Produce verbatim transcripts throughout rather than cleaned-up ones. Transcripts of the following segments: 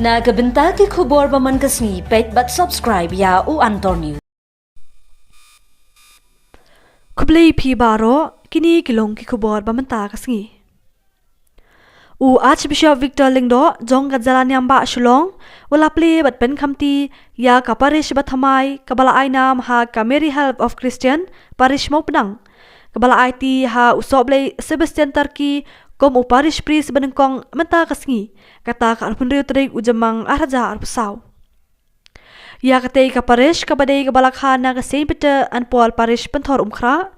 Na ka bynta ki khubor ba man ka sngi, peit bad subscribe ïa u Antor News. Khublei phi baroh, kine ki long ki khubor ba mynta ka sngi. U Archbishop Victor Lyngdoh jong ka Jylla Niam Bah Shillong u la plie bad pynkhamti ïa ka parish ba thymmai kaba la ai nam ha ka Mary Help of Christian, Parish Mawpdang, kaba la aiti ha u Sohblei Sebastian Turkey kum u parish priest banyngkong mynta ka sngi, kata ka arphew hynriew tarik u Jymmang arhajar arphew saw. Ïa katei ka parish kaba dei kaba la kha na ka Saint Peter and Paul Parish Pynthor Umkhrah,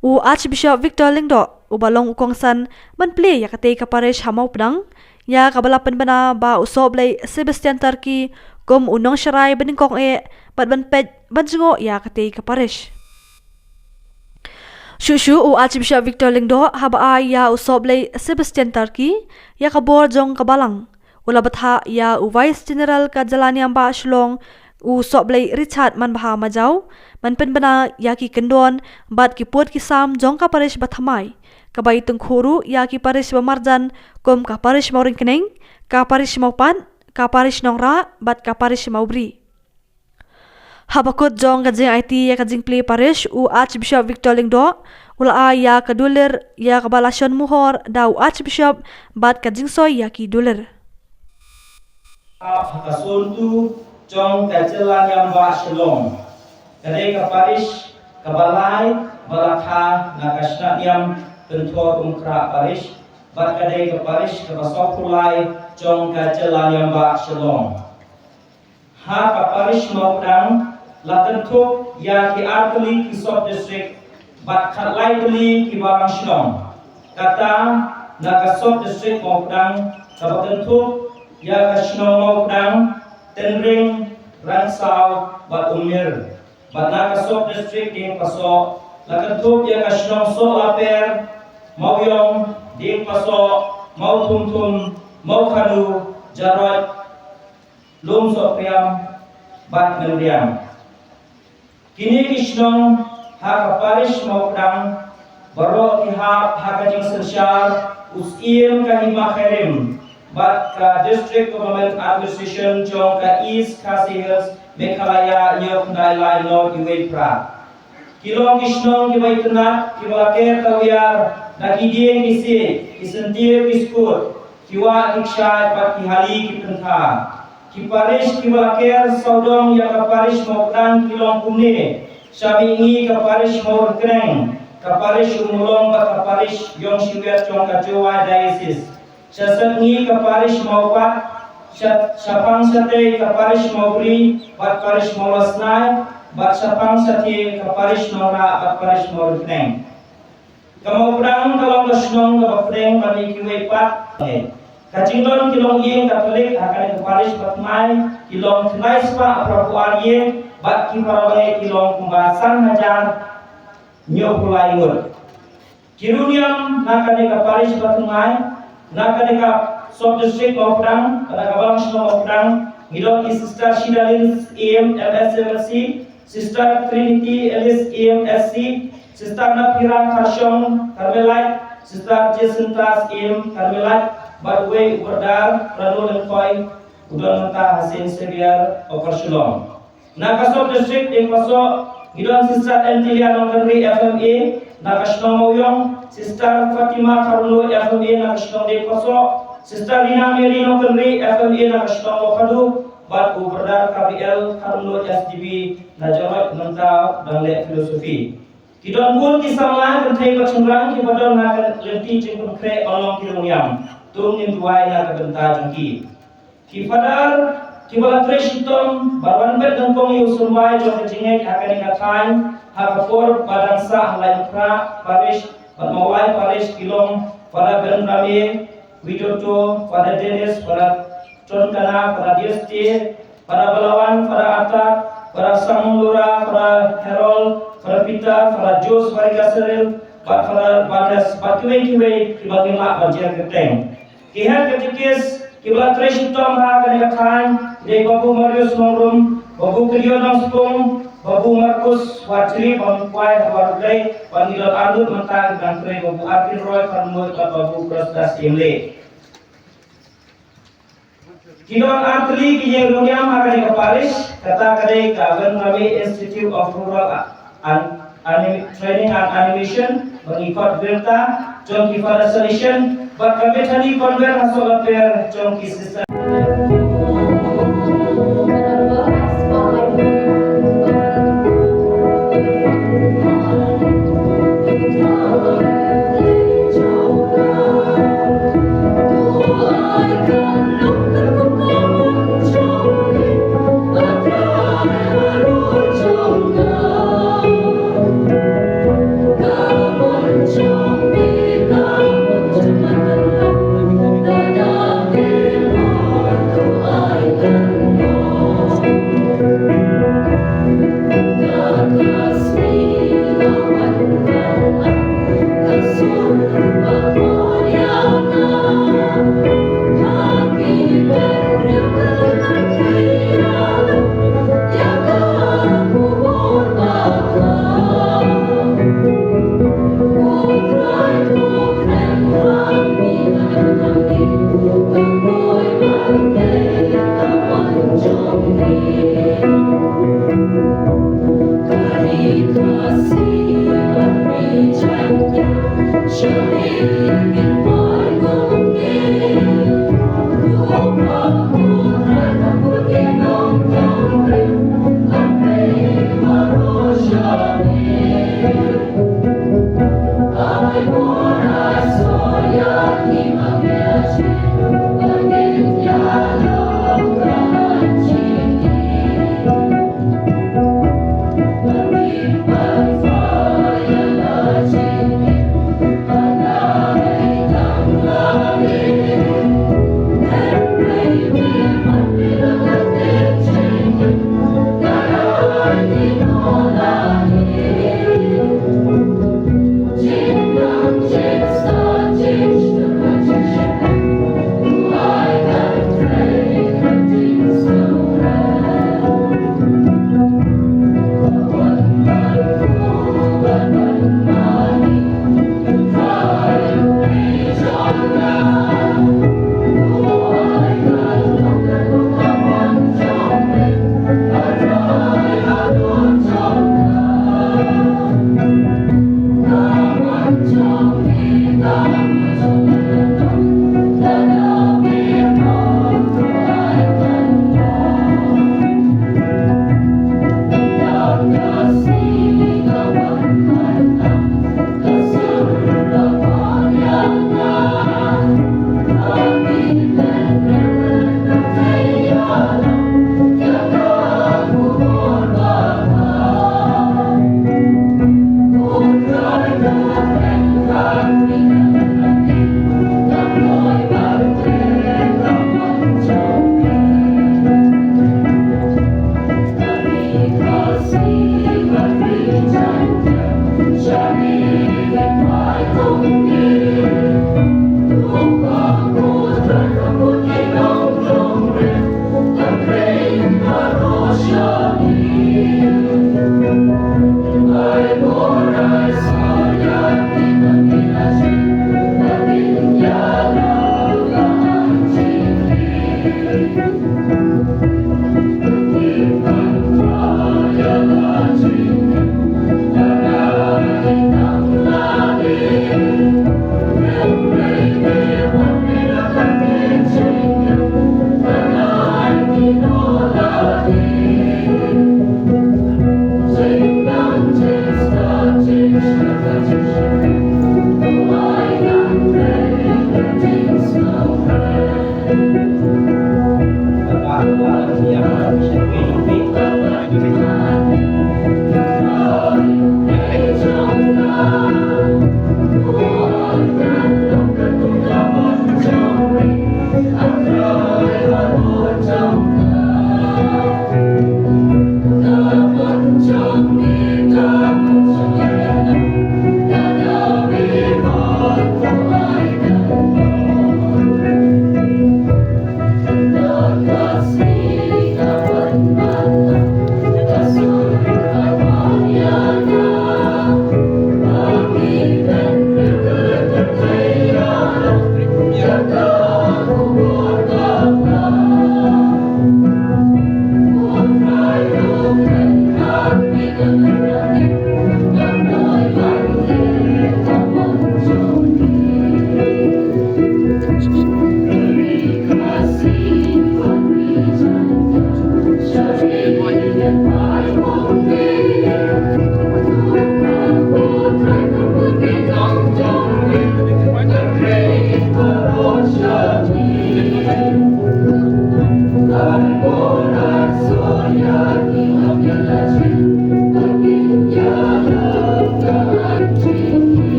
u Archbishop Victor Lyngdoh uba long u kongsan ban plie ïa katei ka parish ha Mawpdang, ïa kaba la pynbna ba u Sohblei Sebastian Turkey kum u nongsharai banyngkong eh bad ban peit ban jngoh ïa katei ka parish. Shuh shuh u Archbishop Victor Lyngdoh haba ai ïa u Sohblei Sebastian Turkey ïa ka bor jong ka balang, u la bthah ïa u Vice General ka Jylla Niam Bah Shillong, u Sohblei Richard Manbha Majaw, ban pynbna ïa ki kyndon bad ki pud ki sam jong ka parish ba thymmai, kaba i tyngkhuh ruh ïa ki parish ba marjan kum ka parish Mawryngkneng, ka parish Mawpat, ka parish Nongrah bad ka parish Mawbri. Haba kut jong ka jingaiti ïa ka jingplie parish, u Archbishop Victor Lyngdoh u la ai ïa ka dulir ïa kaba la shon muhor da u Archbishop bad ka jingsoi ïa ki dulir. Ha ka Sontu jong ka Jylla Niam Bah Shillong, ka dei ka parish kaba lai ba la kha na ka Shnat Niam Pynthor Umkhrah Parish, bad ka dei ka parish kaba sawphew lai jong ka Jylla Niam Bah Shillong. Ha ka parish Mawpdang la kynthup ïa ki artylli ki sub district bad khatlai tylli ki balang shnong. Kata, na ka sub district Mawpdang kaba kynthup ïa ka shnong Mawpdang, Tynring, Rangsaw bad Umlir. Bad na ka sub district Diengpasoh la kynthup ïa ka shnong Sohlaper, Mawiong, Diengpasoh, Mawthumthum, Mawkhanu, Jarot, Lumsohpriam bad Myllriam. Kine ki shnong ha ka parish Mawpdang baroh ki hap ha ka jingsynshar u Syiem ka Hima Khyrim bad ka District Government Administration jong ka East Khasi Hills, Meghalaya, hynñiewphew khyndai lai North uwei phra. Ki long ki shnong kiba itynnad, kiba la ker tawiar da ki dieng ki siej, ki syntiew ki skud, ki wah ki kshaid bad ki hali ki pynkha. Ki parish kiba la ker sawdong ïa ka parish Mawpdang ki long kumne: sha mihngi ka parish Mawryngkneng, ka parish Ummulong bad ka parish Ïongshiwiat jong ka Jowai Diocese. Sha sepngi ka parish Mawpat, sha, shaphang shatei ka parish Mawbri bad parish Mawlasnai, bad shaphang shathie ka parish Nongrah bad parish Mawryngkneng. Ka Mawpdang ka long ka shnong kaba pdeng ban ïa kiwei pat. Ka jingdon ki longïing Katholik ha kane ka parish ba thymmai ki long khyndai spah phra phew ar ïing bad ki parabangeit ki long kumba san hajar hynñiewphew lai ngut. Ki riewniam na kane ka parish ba thymmai, na kane ka sub district Mawpdang, na ka balang shnong Mawpdang, ngi don i Sister Shidalin Syiem, M S, M S C, Sister Trinity Ellis Syiem, S C, Sister Naphira Kharshong, Carmelite, Sister Jacinta Syiem, Carmelite, bad uwei u Brother Ranul Lyngkhoi, u don mynta ha Saint Xavier, Upper Shillong. Na ka sub district Diengpasoh, ngi don Sister Antilia Nongkynrih, F M A, na ka shnong Mawiong, Sister Fatima Kharunluid, F M A, na ka shnong Diengpasoh, Sister Rina Mary Nongkynrih, F M A, na ka shnong Mawkhadduh, bad u Brother Gabriel Kharunluid, S D B, na Jarot, mynta u dang leh philosophy. Ki don bun ki samla kynthei bad shynrang kiba don ha ka lynti jingpynkhreh ban long ki riewniam. To ngin duwai na ka bynta jong ki. Ki Father kiba la trei shitom ban wan beit nyngkong ïa u symbai jong ka jingngeit ha kane ka thaiñ, ha ka por ba dang sah ha Laitumkhrah Parish bad Mawlai Parish, ki long Father Benrame Widodo, Father Dennis, Father Tonkana, Father Dieste, Father Balawan, Father Atak, Father Samlura, Father Harold, Father Peter, Father Jos, Father Gaseril, bad Father Barnes, bad kiwei kiwei kiba ngim lah ban jer kyrteng. Ki head katekist kiba la trei shitom ha kane ka thaiñ, dei Babu Marius Nongrum, Babu Kyrïo Nongspung, Babu Markus Warjri, Babu Kwai Warblei, bad ngi don arngut mynta kiba dang trei, Babu Arkin Roy Kharmut bad Babu Prostas Imlei. Ki don artylli ki ïing dongniam ha kane ka parish, kata ka dei ka Venrami Institute of Rural and Anim-, Training and Animation, ba ngi khot VIRTA, jong ki Father Salesian, bad ka Bethany Convent ha Sohra Pher, jong ki Sister.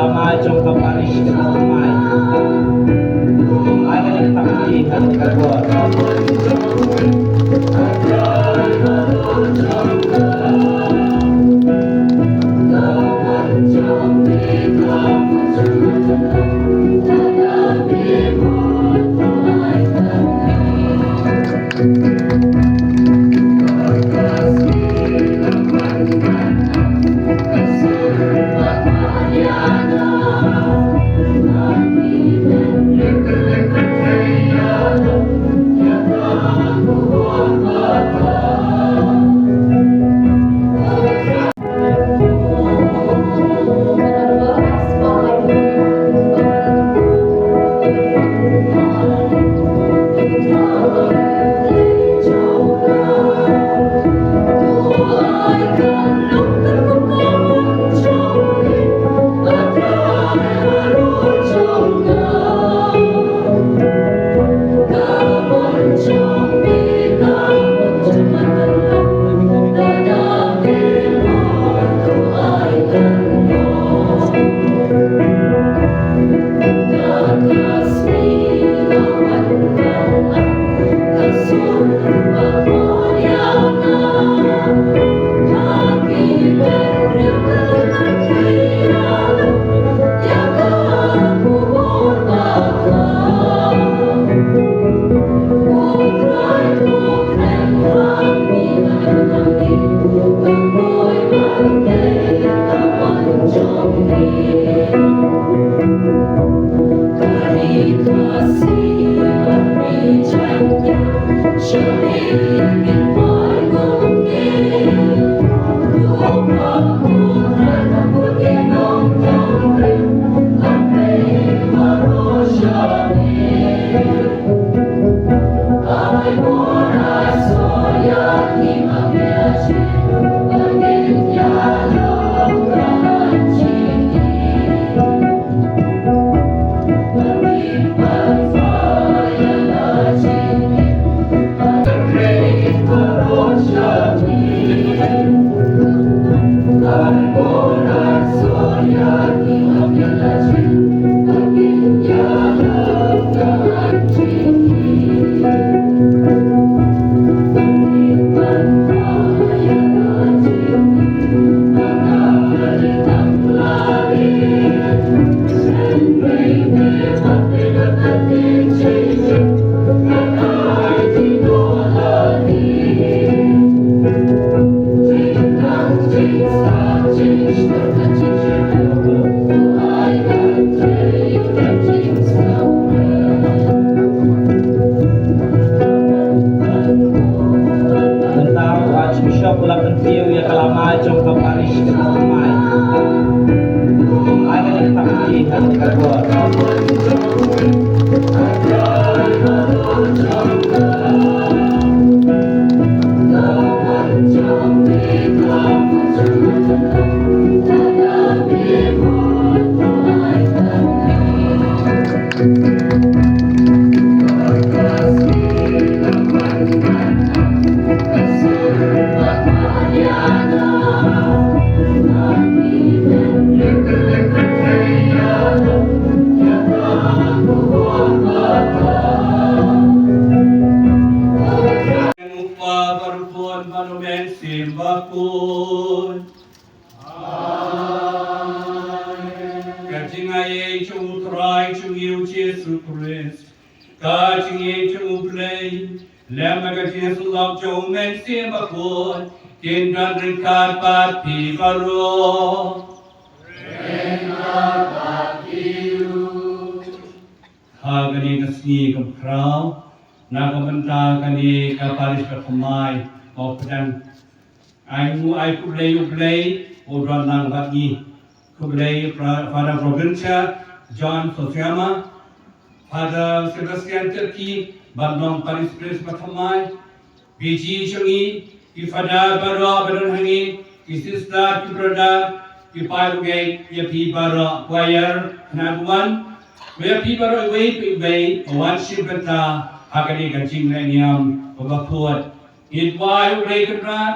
Mai jong ka parish ka Mai. Ai ka dei ka parish ka Mai. Mynta u Archbishop u la pyntiew ïa ka lama jong ka parish ka Mai. Ai ka dei ka parish ka Mai. Kpa bad u Khun bad u Mynsiem Bakhuid. Amen. Ka jingaiei jong u Trai jong ngi u Jisu Khrist, ka jingïeit jong u Blei, lem bad ka jingïasyllok jong u Mynsiem Bakhuid, kin don ryngkat bad phi baroh. Ha kane ka sngi kaba khraw, na ka bynta kane ka parish Bathymmai, Mawpdeng, ai ngu ai khublei ïa u Blei uba don lang bad ngi. Khublei Fra-, Father Provincia John Sosiama, Father Sebastian Turkey, bad long parish priest Bathymmai, P G jong ngi, ki Father baroh ba don hangne, ki sister, ki brother, ki paid u ngeit, ïa phi baroh choir, khynnah bymman, ïa phi baroh iwei pa iwei ba wan shim bynta ha kane ka jingleh niam kaba khuid. Ngi duwai ïa u Blei Kynrad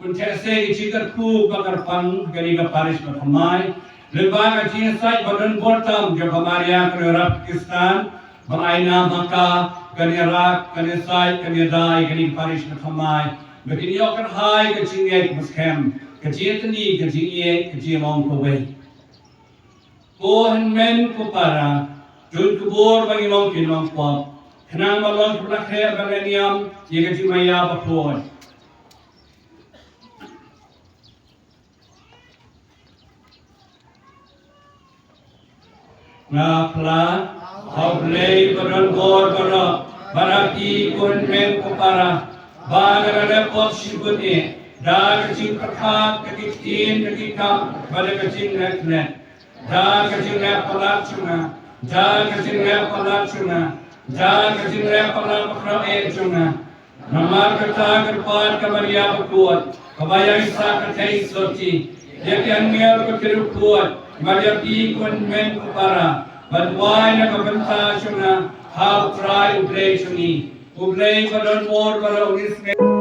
un theh sei ka jingkyrkhu ba kyrpang ha kane ka parish Bathymmai, Lyngba ka jingïasaid ba don bor tam jong ka Maria kane ka Rap Khristan, ba la ai nam ha ka, kan ïarap, kan ïasaid, kan ïada ïa kane ka parish ka thymmai, ba kin ïoh kyrhai ka jingngeit kaba skhem, ka jingïatylli, ka jingïeit, ka jinglong kawei. Ko hynmen ko para, to kyrkhu ba ngin long ki nongpop, khnang ba long kiba la khreh bad la niam ïa ka jingmaïa bakhuid. Nga phla ha U Blei ba don bor baroh, bad ha phi ko hynmen ko para, ba nga la leh pop shibun eh, da ka jingpyrkhat, da ki ktien, da ki kam, bad da ka jingleh klet. Da ka jingleh palat jong nga, da ka jingleh palat jong nga, da ka jingleh palat bakhraw eh jong nga. Namar kata, kyrpad ka Maria bakhuid, kaba ïaisah kynthei sotti, ïa ki angel bad ki riewkhuid, bad ïa phi ko hynmen ko para, ban duwai na ka bynta jong nga ha U Trai U Blei jong ngi. U Blei ba don bor baroh un ïasyrdoh.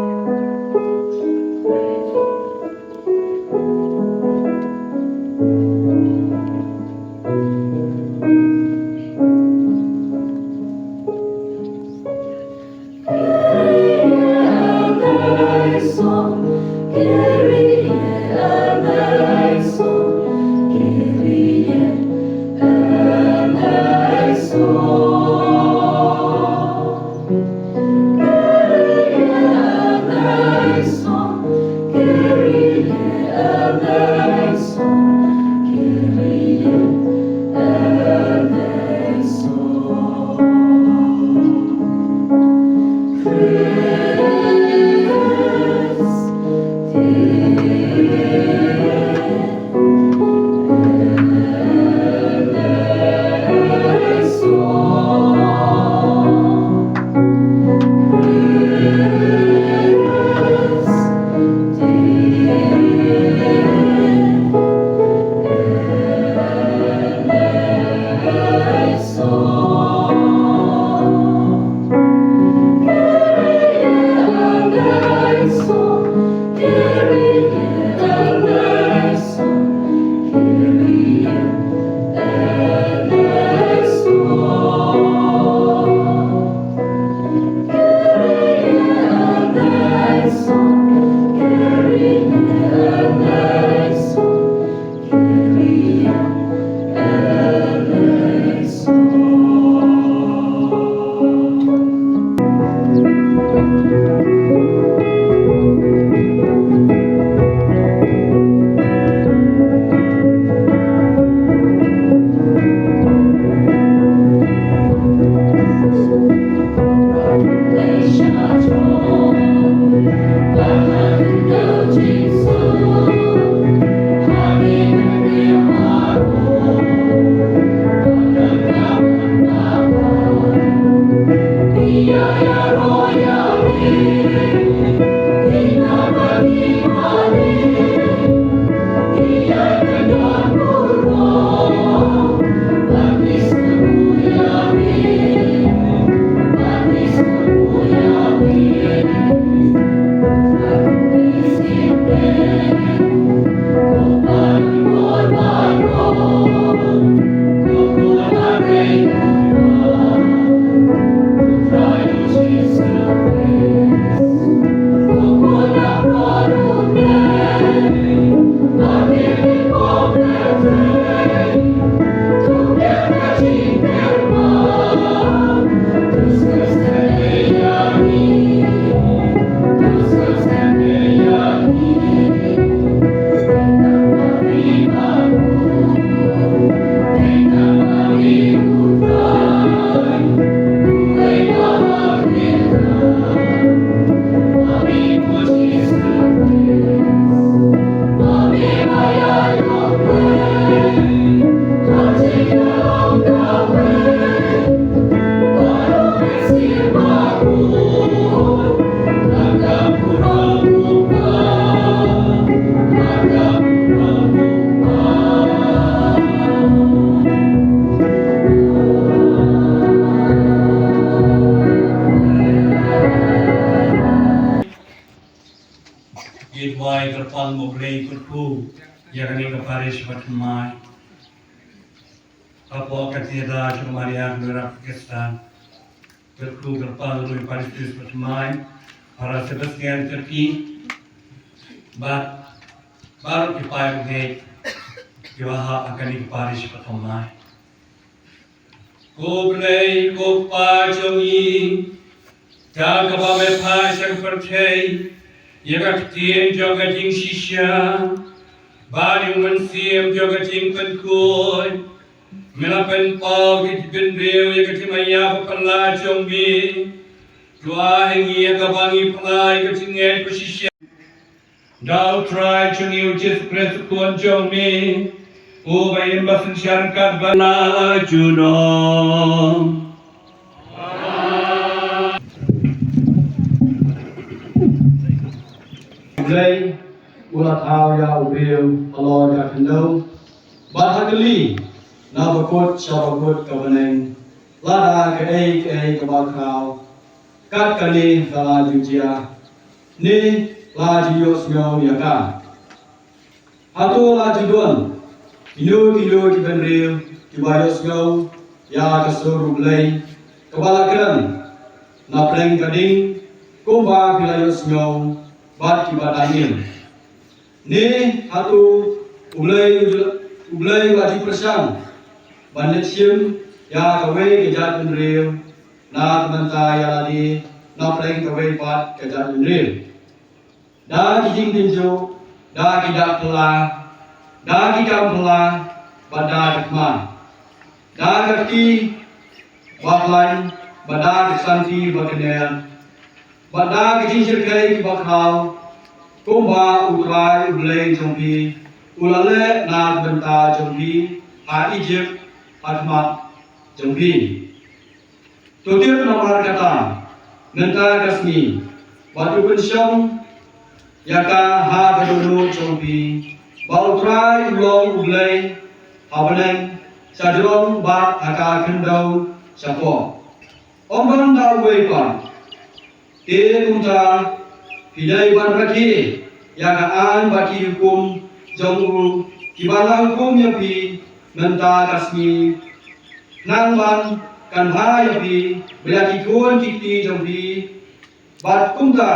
Ïa duwai kyrpang, mo Blei kyrkhu ïa kane ka parish ba thymmai. Hapoh ka jingïada jong Maria Kynrad Khristan, kyrkhu kyrpang ruh ïa u Parish Priest Patmai, para Sebastian Turki, bad baroh ki paid ngeit kiba hap ha kane ka parish Patmai. Ko Blei ko Kpa jong ngi, da kaba me phah sha ka pyrthei ïa ka ktien jong ka jingshisha bad ïa u mynsiem jong ka jingpynkhuid, me la pynpaw ïa ki bynriew ïa ka jingmaïa baphylla jong me. To ai ha ngi ïa kaba ngi phla ïa ka jingngeit bashisha. Da U Trai jong ngi U Jisu Khrist U Khun jong me, uba im ba synshar ryngkat bad la junom. Blei u la thaw ïa u briew halor ka khyndew bad ha kali na bakut sha bakut ka bneng, lada kaei kaei kaba khraw kat kane ka la ju jia, ne la ju ïohsngew ïa ka. Hato la ju don kino kino ki bynriew kiba ïohsngew ïa ka sur U Blei kaba la kren na pdeng ka ding kumba phi la ïohsngew bad kiba dang im? Ne hato U Blei, U Blei u la ju pyrshang ban leit shim ïa kawei ka jaitbynriew na ka bynta ïa lade na pdeng kawei pat ka jaitbynriew, da ki jingtynjuh, da ki dak phylla, da ki kam phylla, bad da ka thma, da ka kti ba khlaiñ, bad da ka santi ba kner, bad da ki jingshyrkhei kiba khraw, kumba U Trai U Blei jong phi u la leh na ka bynta jong phi ha Ijipt ha khmat jong phi. To tip namar kata, mynta ka sngi, wat u pynshong ïa ka ha ka dohnud jong phi, ba U Trai u long U Blei ha bneng shajrong bad ha ka khyndew shapoh. Ym don da uwei pat. Te kumta, phi dei ban rakhe ïa ka aiñ bad ki hukum jong u kiba nga hukum ïa phi mynta ka sngi, khnang ban kan bha ïa phi bad ïa ki khun ki kti jong phi. Bad kumta,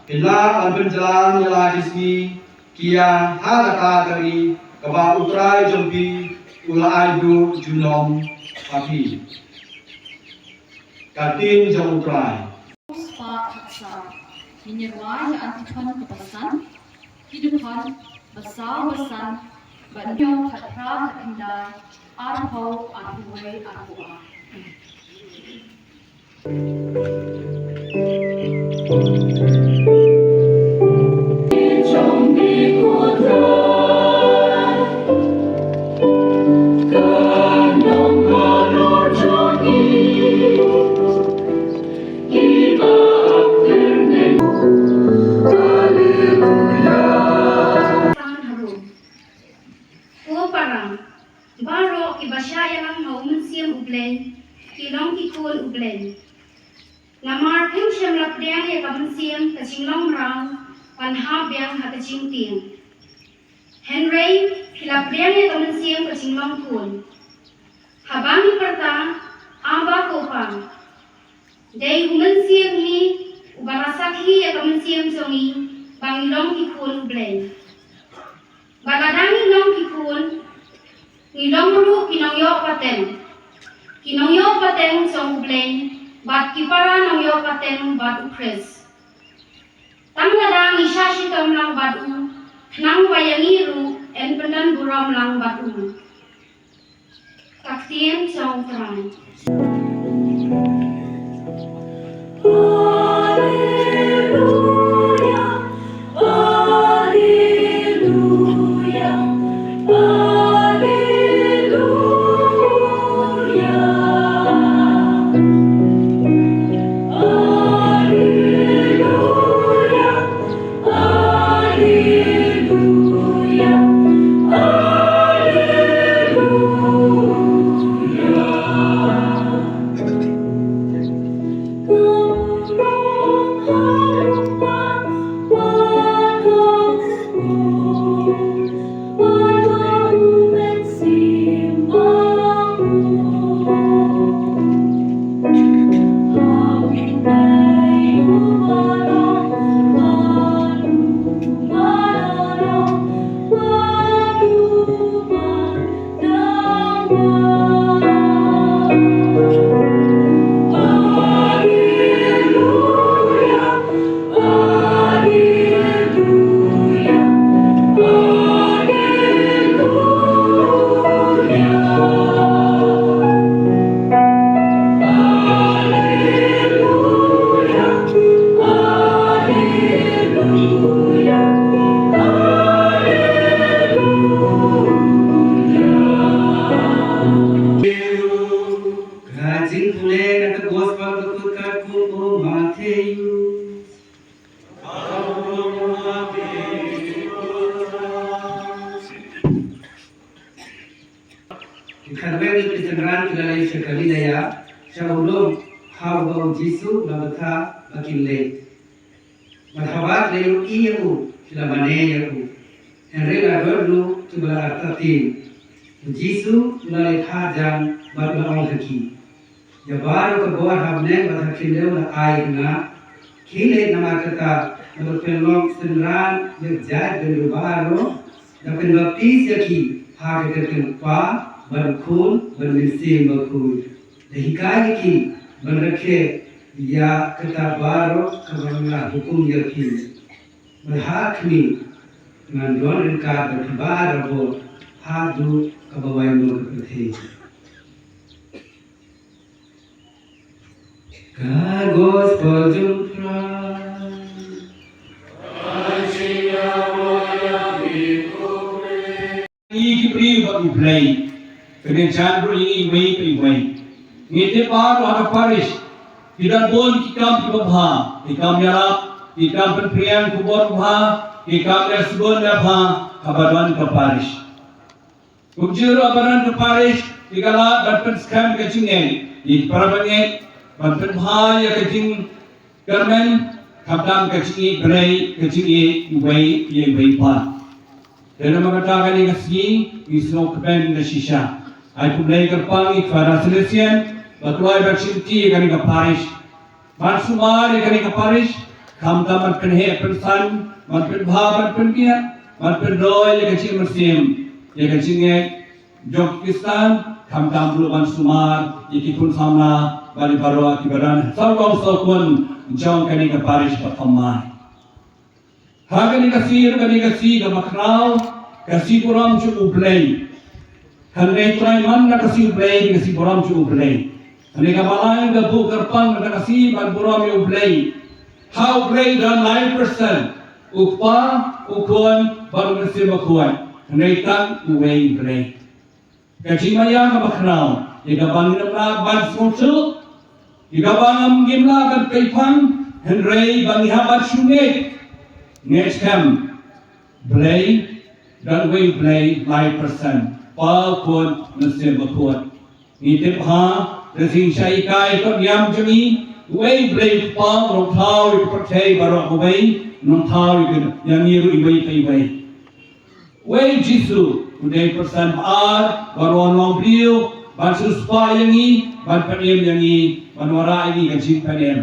phin lah ban pynjlan ïa la ki sngi ki ïa ha kata ka ri kaba U Trai jong phi u la ai duh junom ha phi. Ka ktien jong U Trai. Spah khatsaw. Ngin ïa rwai ïa antiphon kaba san, ki dkhot ba saw ba san, bad hynñiew, khatphra, khatkhyndai, arphew, arphew wei, arphew ar. Ko para, baroh kiba shah ïalam ha u Mynsiem U Blei ki long ki khun U Blei. Namar phim shym la pdiang ïa ka mynsiem ka jinglong mraw ban hap biang ha ka jingtieng. Hynrei phi la pdiang ïa ka mynsiem ka jinglong khun. Haba ngi pyrta, Abba, ko Pa, dei u Mynsiem hi uba la sakhi ïa ka mynsiem jong ngi ba ngi long ki khun U Blei. Bad lada ngi long ki khun, ngi long ruh ki nongïoh pateng, ki nongïoh pateng jong U Blei, bad ki para nongïoh pateng bad U Khrist. Tang lada ngi shah shitom lang bad u, khnang ba ïa ngi ruh yn pyndon burom lang bad u. Ka ktien jong U Trai. Ki synran ki la leit sha Galilea, sha u lum ha uba u Jisu u la bthah ba kin leit. Bad haba ki la ïohi ïa u, ki la mane ïa u. Hynrei la don ruh kiba la artatien. U Jisu u la leit hajan bad u la ong ha ki. Ïa baroh ka bor ha bneng bad ha khyndew la ai ha nga. Khie leit namar kata, bad to pynlong synran ïa ki jaitbynriew baroh, da pynbaptis ïa ki ha ka kyrteng u Kpa bad u Khun bad u Mynsiem Bakhuid. Da hikai ïa ki ban rakhe ïa kata baroh kaba nga la hukum ïa phi. Bad ha khmih, ngan don ryngkat bad phi barabor haduh kaba wai mo ka pyrthei. Ka gospel jong Khrist. Ngi ki briew bad U Blei. Kane jan ruh ïa ngi iwei pa iwei. Ngi tip ba ha ka parish ki don bun ki kam kiba bha, ki kam ïarap, ki kam pynphriang khubor babha, ki kam ïasbun babha, haba don ka parish. Kumjuh ruh haba don ka parish, ki la ban pynskhem ka jingngeit ïa ki para bangeit, ban pynbha ïa ka jingkyrmen, khamtam ka jingïeit Blei, ka jingïeit iwei ïa iwei pat. Te namar kata kane ka sngi ngi sngewkmen ka shisha. Ai khublei kyrpang ïa i Father Salesian ba u la ïai ban shimti ïa kane ka parish. Ban sumar ïa kane ka parish, khamtam ban pynheh pynsan, ban pynbha ban pynbiang, ban pynroi ïa ka jingmynsiem, ïa ka jingngeit jong ki Khristan, khamtam ruh ban sumar ïa ki khun samla bad ïa baroh kiba don sawdong sawkun jong kane ka parish ba thymmai. Ha kane ka sngi, kane ka sngi kaba khraw, ka sngi burom jong U Blei. Hynrei trai man na ka sngi U Blei, ka sngi burom jong U Blei. Hynrei kaba lai ka buh kyrpang na ka sngi ban burom ïa U Blei. Ha U Blei don lai persen, U Kpa, U Khun, bad U Mynsiem Bakhuid. Hynrei tang uwei U Blei. Ka jingmaïa kaba khraw, ïa kaba ngim lah ban sngewthuh, ïa kaba ngim lah ban pyrshang, hynrei ba ngi hap ban shu ngeit, ngeit skhem, Blei, don uwei Blei, lai persen, Kpa, Khun, Mynsiem Bakhuid. Ngi tip ha, da shisha ïa ka kot niam jong ngi, uwei Blei Kpa, u nongthaw ïa ka pyrthei baroh kawei, u nongthaw ïa ngi ruh iwei pa iwei. Wei Jisu, u dei persen ba ar, ban wan long briew, ban shu spah ïa ngi, ban pynim ïa ngi, ban wanrah ïa ngi ka jingpynim.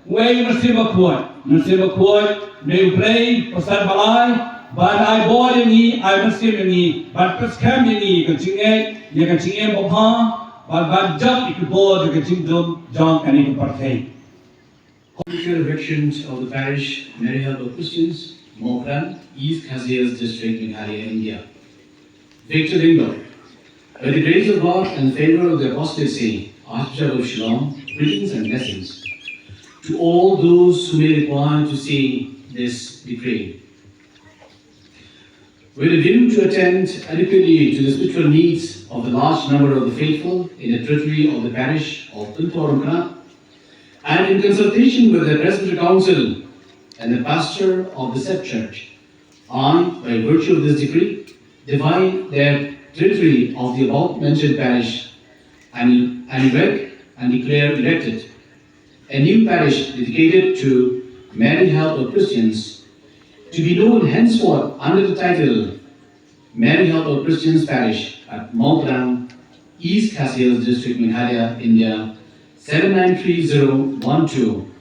Wei Mynsiem Bakhuid, Mynsiem Bakhuid, u dei u Blei, persen ba lai, ban ai bor ïa ngi, ai mynsiem ïa ngi, ban pynskhem ïa ngi, ka jingngeit, ïa ka jingim babha, ban, ban jop ïa ka bor, ïa ka jingdum, jong kane ka pyrthei. Official erections of the parish Mary Help of Christians, Mawkrang, East Khasi Hills District, Meghalaya, India. Victor Lyngdoh. By the grace of God and favor of the Apostle Saint, Archbishop of Shillong, greetings and blessings to all those who may require to see this decree. With a view to attend adequately to the spiritual needs of the large number of the faithful in the territory of the parish of Pynthorumkhrah, and in consultation with the Presbytery Council and the pastor of the said church, I, by virtue of this decree, divide the territory of the above mentioned parish and, and erect and declare erected a new parish dedicated to Mary Help of Christians, to be known henceforth under the title Mary Help of Christians Parish at Mawkrang, East Khasi Hills District, Meghalaya, India, seven nine three zero one two,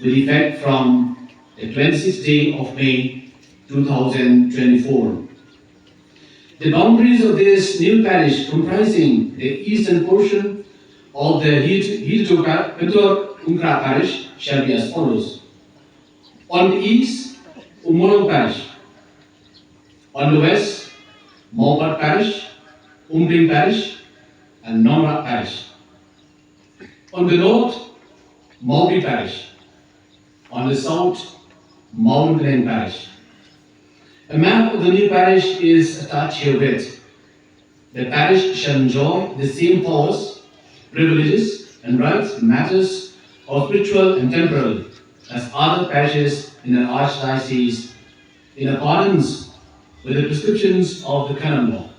with effect from the twenty-sixth day of May two thousand twenty-four. The boundaries of this new parish, comprising the eastern portion of the Hit-, Hitokra-, Pynthorumkhrah parish, shall be as follows. On the east, Umulong parish. On the west, Mawpat parish, Umbring parish, and Nongrah parish. On the north, Mawbri parish. On the south, Mawlymbyreng parish. A map of the new parish is attached herewith. The parish shall enjoy the same powers, privileges, and rights in matters of spiritual and temporal as other parishes in the archdiocese, in accordance with the prescriptions of the canon law.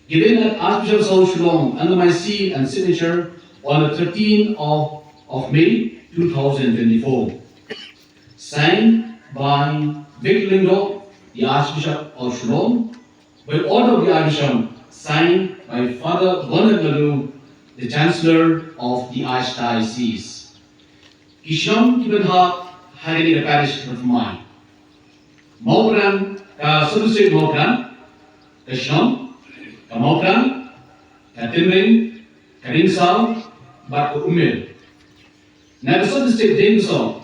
Given at Archbishop's House Shillong under my seal and signature on the thirteenth of, of May two thousand twenty-four. Signed by Victor Lyngdoh, the Archbishop of Shillong, by order of the Archbishop, signed by Father Bernard Madu, the Chancellor of the Archdiocese. Ki shnong kiban hap ha kane ka parish ka Mawpran, ka Sub-District Mawpran, ka shnong, ka Mawpran, ka Tynring, ka Rynsaw, bad ka Umel. Na ka Sub-District Diengpynsawp,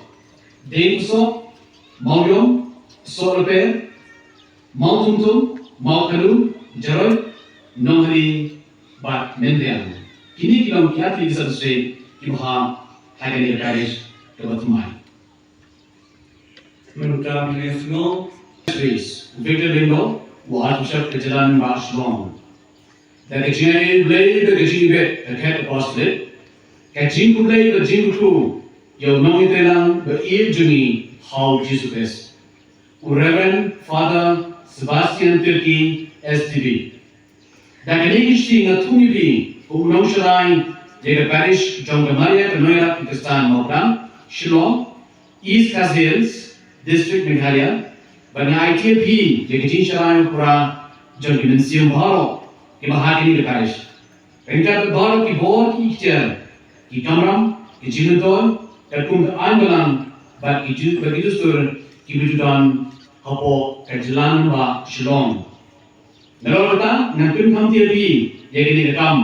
Diengpynsawp, Mawiong, Sohryper, Mawthumthum, Mawkanu, Jaroit, Nonghari, bad Mynriang. Kine ki long ki artylli ki Sub-District kiba hap ha kane ka parish kaba thymmai. Mynta mynne sngewbha. Victor Lyngdoh, u Archbishop ka jylla Nongbah Shillong. Da ka jingïaid Blei bad ka jingïabit ka Khet Apostolate, ka jingkhublei bad jingkyrkhu ïa u nongïatreilang ba ïeit jong ngi ha u Jisu Khrist, u Reverend Father Sebastian Tirki, S D B. Da kane ka sngi nga thung ïa phi kum u nongsharai ïa ka parish jong ka Maria Kynnoiarap ki Khristan Mawpran, Shillong, East Khasi Hills District, Meghalaya. Bad nga aiti ïa phi ïa ka jingsharai u pura jong ki mynsiem baroh kiba ha kane ka parish. Ryngkat bad baroh ki bor ki ikhtiar, ki kamram, ki jingmyntoi, katkum ka aiñ balang bad ki ju-, bad ki dustur kiba ju don hapoh ka jylla Nongbah Shillong. Nalor kata, ngan pynkham ïa phi ïa kane ka kam.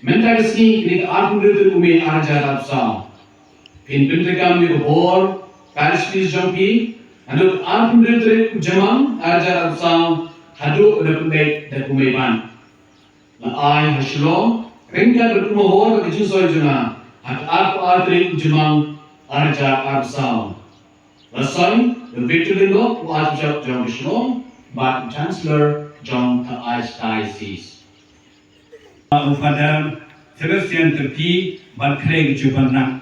Mynta ka sngi, kane ka arphew hynriew tarik u May arhajar arphew saw. Phin pyntreikam ïa ka bor parish priest jong phi naduh arphew hynriew tarik u Jymmang arhajar arphew saw haduh ba da pynbeit da kumne ban. La ai ha Shillong ryngkat bad u Mahor bad ka jingsoi jong nga ha ka arphew ar tarik u Jymmang arhajar arphew saw. La sign da u Victor Lyngdoh, u Archbishop jong ka Shillong bad u Chancellor jong ka Archdiocese. U Father Sebastian Tirki bad khlei ka jubab nang.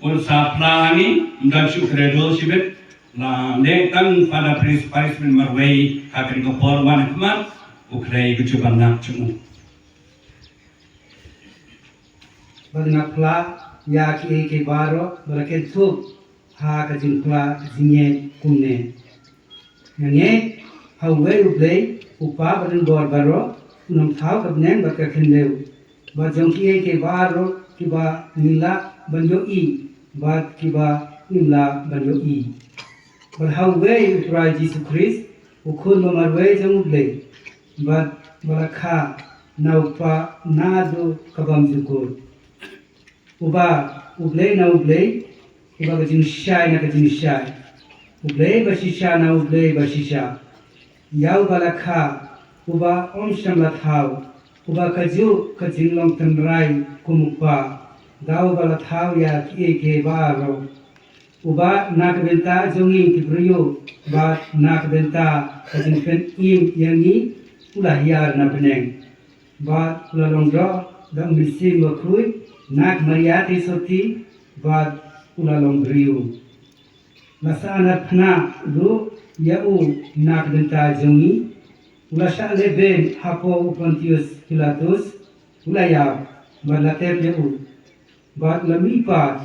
Un sa phla ngi, ym don shuh kredor shibit. La ne tang Father Pris Paris bin marwei ha kane ka por wan khmat u khlei ka jubab nang jong u. Bad nga phla ïa kiei kiei baroh ba la kynthup ha ka jingphla jingngeit kumne. Nga ngeit ha uwei U Blei, U Kpa badonbor baroh, U Nongthaw ka bneng bad ka khyndew, bad jong kiei kiei baroh kiba ngi lah ban ïohi bad kiba ngim lah ban ïohi. Bad ha uwei U Trai Jisu Khrist, U Khun ba marwei jong U Blei, bad ba la kha na U Kpa naduh ka bymjukut. Uba U Blei na U Blei, uba ka jingshai na ka jingshai, U Blei ba shisha na U Blei ba shisha. Ïa uba la kha, uba ym shym la thaw, uba kajuh ka jinglong tynrai kum U Kpa, da uba la thaw ïa kiei kiei baroh. Uba na ka bynta jong ngi ki briew bad na ka bynta ka jingpynim ïa ngi u la hiar na bneng. Bad u la long doh da U Mynsiem Bakhuid na ka Maria Theisotti bad u la long briew. La sngewthuh ruh ïa u na ka bynta jong ngi. U la shah lehbeiñ hapoh u Pontius Pilatus, u la ïap bad la tep ïa u. Bad u la mihpat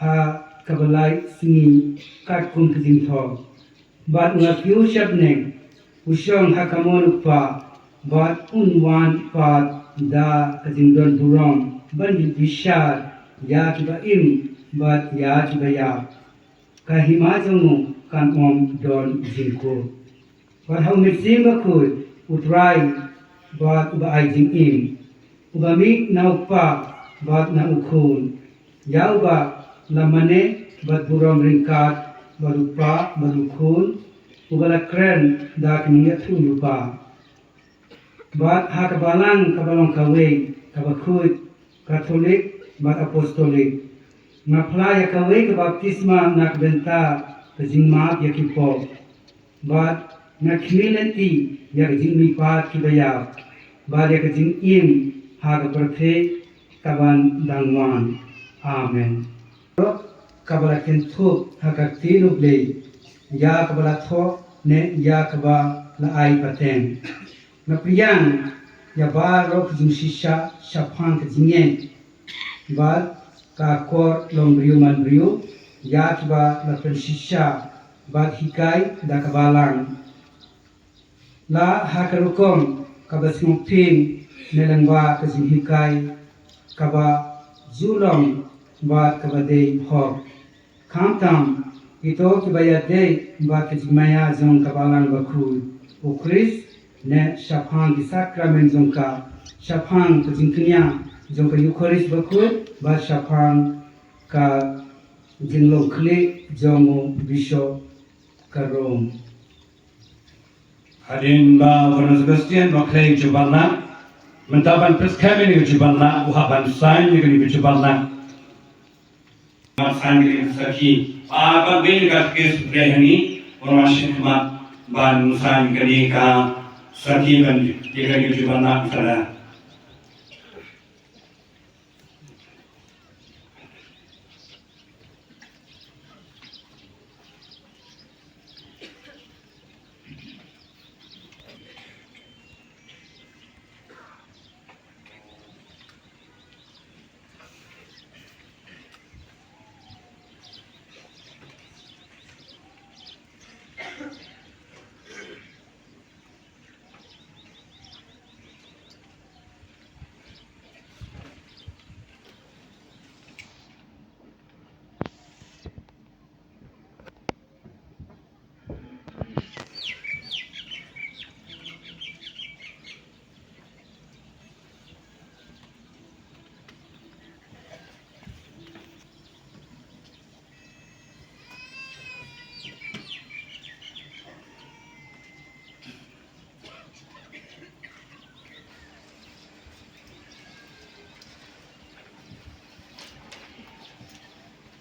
ha kaba lai sngi katkum ka jingthoh. Bad u la kiew sha bneng, u shong ha kamon U Kpa, bad un wan pat da ka jingdon burom ban ïa bishar ïa kiba im bad ïa kiba ïap. Ka hima jong u kan ym don jingkup. Bad ha U Mynsiem Bakhuid, U Trai bad uba ai jingim, uba mih na U Kpa bad na U Khun. Ïa uba la mane bad burom ryngkat bad U Kpa bad U Khun, uba la kren da ka jingïathuhlypa. Bad ha ka balang kaba long kawei, kaba khuid, Katholik bad Apostolik, nga phla ïa kawei ka baptisma na ka bynta ka jingmap ïa ki pop. Bad nga khmih lynti ïa ka jingmihpat kiba ïap, bad ïa ka jingim ha ka pyrthei kaban dang wan. Amen. Kaba la kynthup ha ka ktien U Blei, ïa kaba la thoh ne ïa kaba la ai pateng. Nga pdiang ïa baroh ki jingshisha shaphang ka jingngeit bad ka akor long briew man briew ïa kiba la pynshisha bad hikai da ka Balang. La ha ka rukom kaba sngewthuh ne lyngba ka jinghikai kaba ju long bad kaba dei hok. Khamtam kito kiba ïadei bad ka jingmaïa jong ka Balang Bakhuid u Khrist ne shaphang ki sakramen jong ka, shaphang ka jingkñia jong ka Eukharist Bakhuid bad shaphang ka jinglong khlieh jong u Bishop ka Rome. Hadien ba u Father Sebastian u la khlei ka jubab na, mynta ban pyrshah ïa ka jubab na, u hap ban sign ïa ka jubab na. Ban sign ïa ka sakhi. Ba ban bin ka sakhi sutrai hani, u la shin khmat ban sign ïa ka sakhi ban ïa ka jubab na, Father.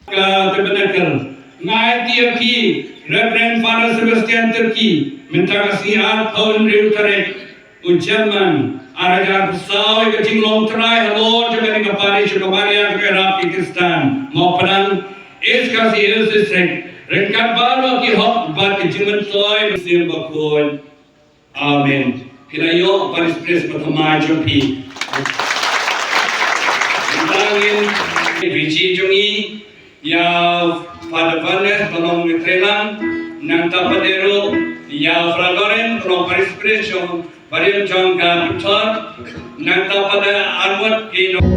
Ka Tabernacle. Nga aiti ïa phi, Reverend Father Sebastian Turkey, mynta ka sngi arphew hynriew tarik u Jymmang, ar hajar arphew saw, ïa ka jinglong trai halor jong kane ka parish jong ka Maria ka Ïarap ïa ki Khristan, Mawpdang, East Khasi Hills District, ryngkat baroh ki hok bad ki jingmyntoi mynsiem bakhuid. Amen. Phi la ïoh parish priest ba thymmai jong phi. Nangta ngin ïa phi jong ngi, ïa Father Barnes ba long u treilang, nangta pat ruh ïa Father Lawrence ba long parish priest jong barim jong ka Pynthor, nangta pat arngut ki nong.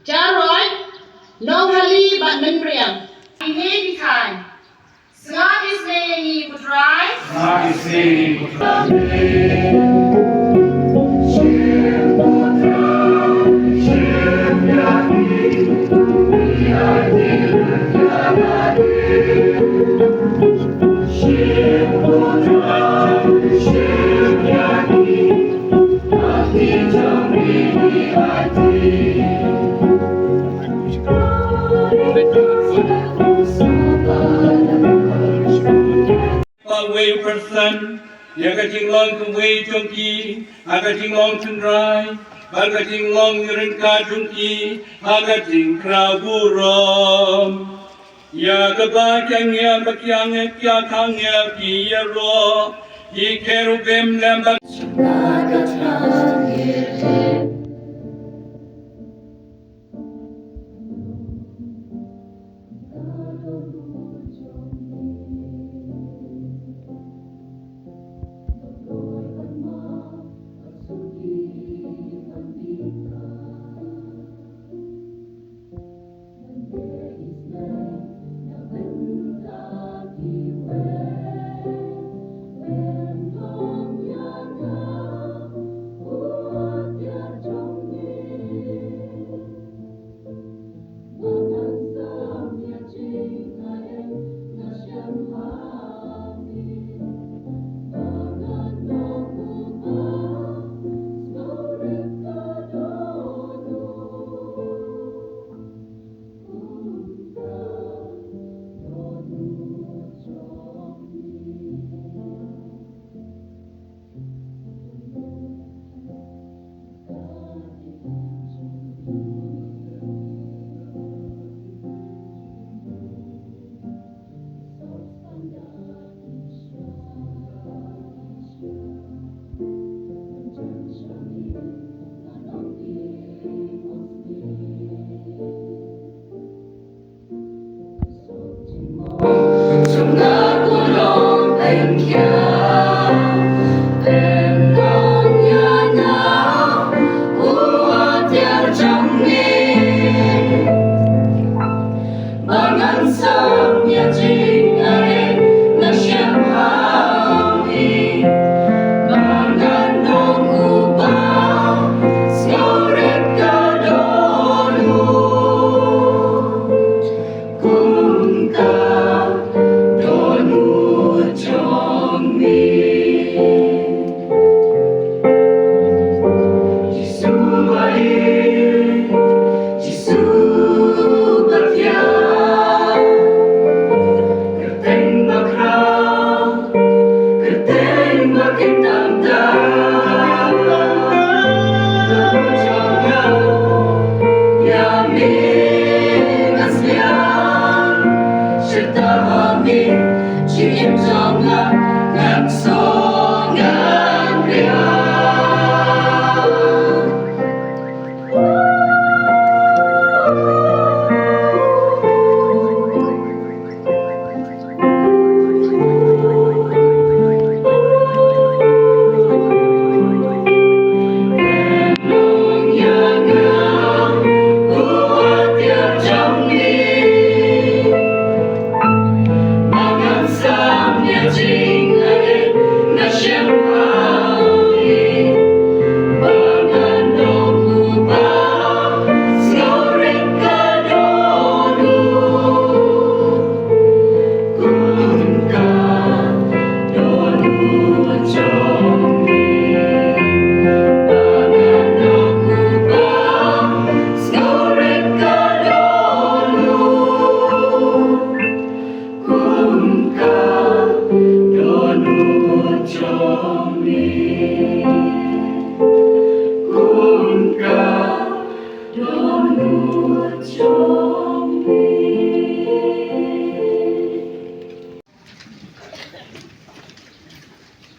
Jaroi, Nonghali bad Mynriang. Ine ki khan. Sngap isnei ïa ngi ko Trai. Sngap isnei ïa ngi ko Trai. Ba uwei u pyrsan ïa ka jinglong kawei jong ki ha ka jinglong tynrai bad ka jinglong ryngkat jong ki ha ka jingkhraw burom. Ïa kaba ki angel bad ki angel ki angel ki ïaroh, ki kerubim lem bad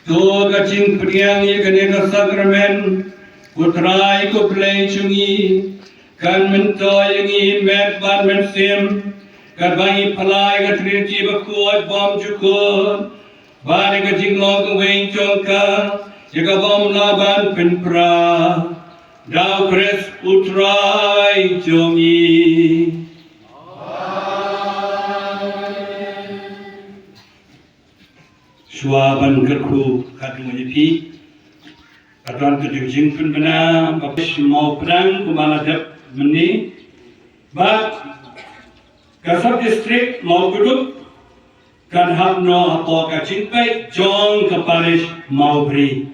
To ka jingpdiang ïa kane ka sakramen, ko Trai ko Blei jong ngi, kan myntoi ïa ngi met bad mynsiem, katba ngi pynlait ïa ka Triniti bakhuid bymjukut, bad ïa ka jinglong kawei jong ka, ïa ka bym lah ban pynpra. Da U Khrist u Trai jong ngi. Shuwa ban kyrkhu khadduh ïa phi, ka don ka jingpynbna ba phi mawpdang kumba la dep mynne. Bad ka sub district Mawkduk kan hap noh hapoh ka jingpeit jong ka parish Mawbri.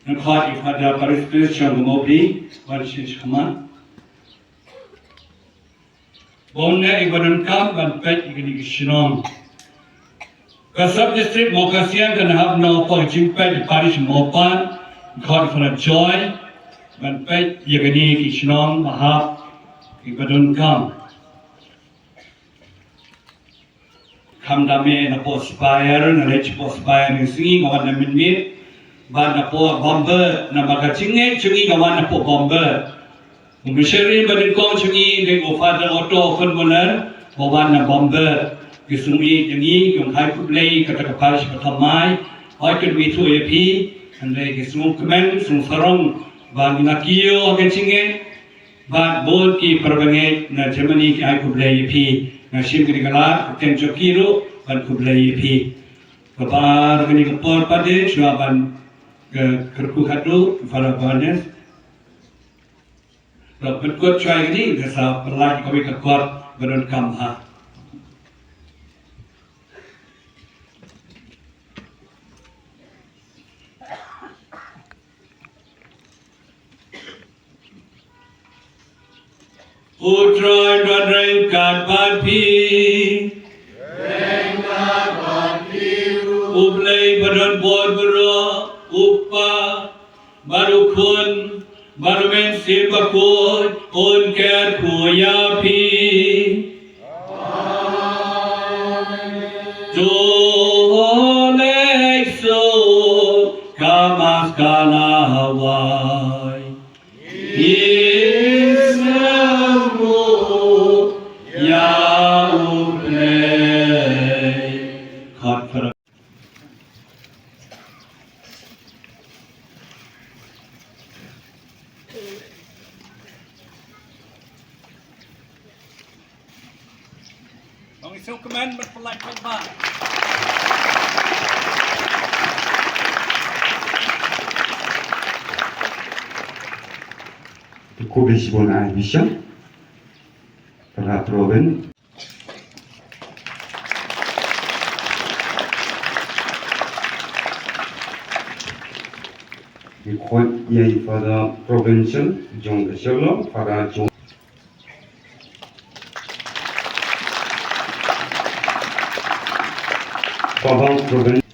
Ngan khot ïa u Father Parish Priest jong ka Mawbri ban shisha khmat. Bun na i ba donkam ban peit ïa kine ki shnong. Ka sub district Mawkasiang kan hap noh hapoh ka jingpeit ïa parish Mawpat. Ngan khot ïa u Father Joy ban peit ïa kine ki shnong ba hap, i ba donkam. Kham da me napoh Spire, nga leit shapoh Spire, ngi sngi nga wan na Mynmiet. Bad napoh Bombay, namar ka jingngeit jong ngi ka wan napoh Bombay. U missionary ba nyngkong jong ngi dei u Father Otto Khunmuller ba wan na Bombay. Ki sngi jong ngi, ki ong hai khublei kata ka parish ba thymmai. Hooid, kynmaw ïa phi, hynrei ki sngewkmen sngewsarong ba ngi la kiew ha ka jingngeit. Bad bun ki para bangeit na Germany ki ai khublei ïa phi. Nga shim kane ka lad, ka kyrteng jong ki ruh ban khublei ïa phi. Kaba ar kane ka por pat de, shuwa ban, eh, kyrkhu khadduh, Father Barnes. Bad pynkut shuwa ïa kane, nga sa pynlait kawei ka kot ba donkam ha. U Trai un ryngkat bad phi. Ryngkat bad phi ruh. U Blei badonbor baroh, u Kpa, bad u Khun, bad u Mynsiem Bakhuid, un kyrkhu ïa phi. Amen. To leit suk ka Mass ka la wai. Ngi sngewbha ïa U Blei. Khot para Ngi sngewkmen ban pynlait paidbah. Te khublei shibun ai bishop. Para province. Ngi khot ïa i Father Provincial jong ka Shillong, Father John. Father Provincial.